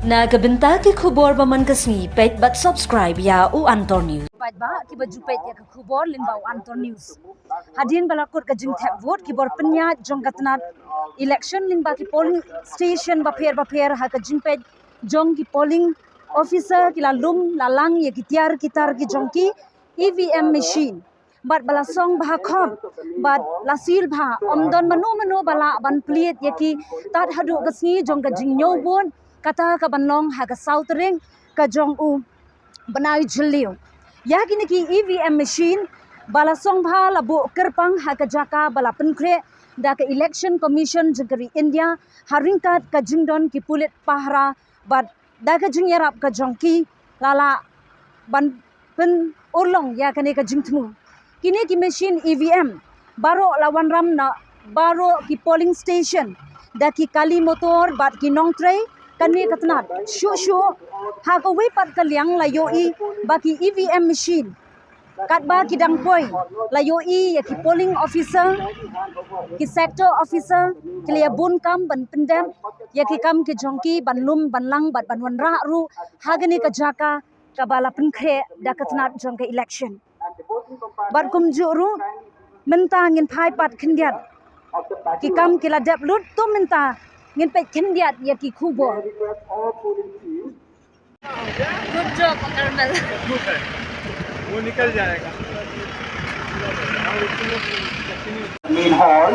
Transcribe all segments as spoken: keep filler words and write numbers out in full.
Na ka bynta ki khubor ba man ka sngi, peit bad subscribe ïa u Antor News. Paidbah kiba ju peit ïa ka khubor lyngba u Antor News. Hadien ba la kut ka jingthep vote, ki bor pynïaid jong ka tnat election lyngba ki polling station bapher bapher ha ka jingpeit jong ki polling officer ki la lum la lang ïa ki tiar ki tar ki jong ki E V M machine. Bad ba la song bha khop bad la seal bha, ym don mano mano ba lah ban plied ïa ki tad haduh ka sngi jong ka jingñiew vote kata ka ban long ha ka saw tarik ka jong u bnai Jylliew. Ïa kine ki E V M machine ba la song bha la buh kyrpang ha ka jaka ba la pynkhreh da ka Election Commission jong ka ri India ha ryngkat ka jingdon ki pulit pahara bad da ka jingïarap ka jong ki la lah ban pynurlong ïa kane ka jingthmu. Kine ki machine E V M baroh la wanrah na baroh ki polling station da ki kali motor bad ki nongtrei kane ka tnat. Shuh shuh ha kawei pat ka liang la ïohi ba ki E V M machine katba ki dang poi la ïohi ïa ki polling officer, ki sector officer ki la ïa bun kam ban pyndep ïa ki kam ki jong ki ban lum ban lang bad ban wanrah ruh ha kane ka jaka kaba la pynkhreh da ka tnat jong ka election. Bad kumjuh ruh mynta ngin phai pat khyndiat ki kam ki la dep lut, to mynta ngin peit khyndiat ïa ki khubor. Good job, Carmel. वो निकल जाएगा। Main hall,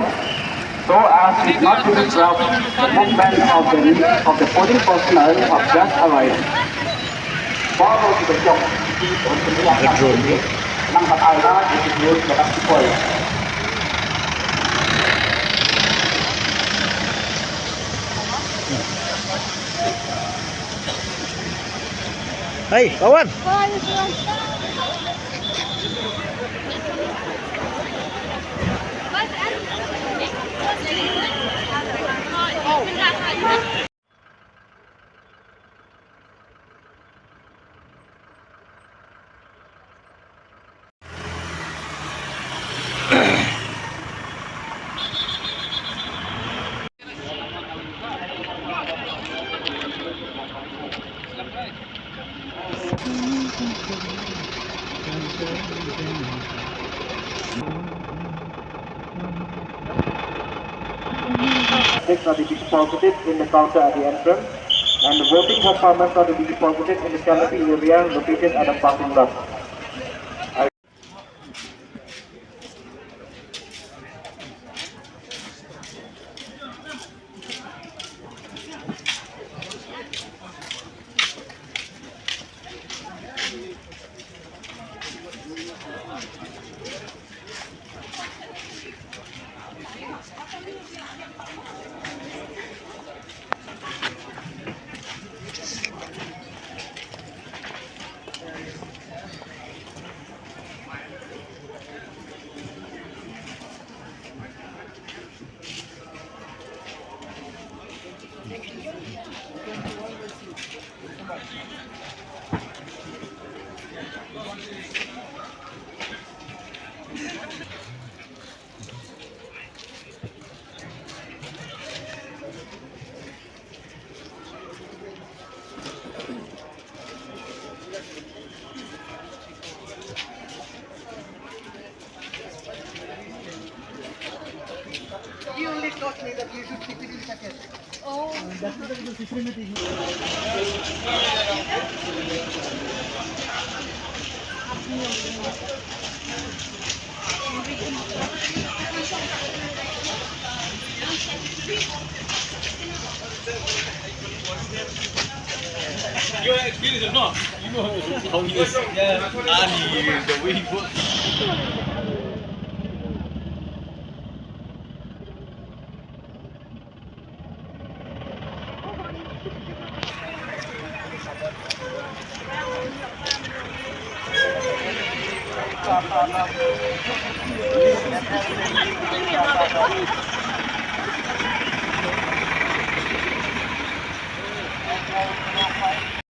so as not to disrupt the movement of the, of the polling personnel who have just arrived. Follow to the clock. Nampak arah, itu dulu, dapat deploy. Hai, kawan. Six are to be deposited in the counter at the entrance, and the voting performance are to be deposited in the canopy area located at the parking lot. You only taught me that you should keep it in packet. Oh. Your experience or not? You know how he is. Yeah. And he is the way he works.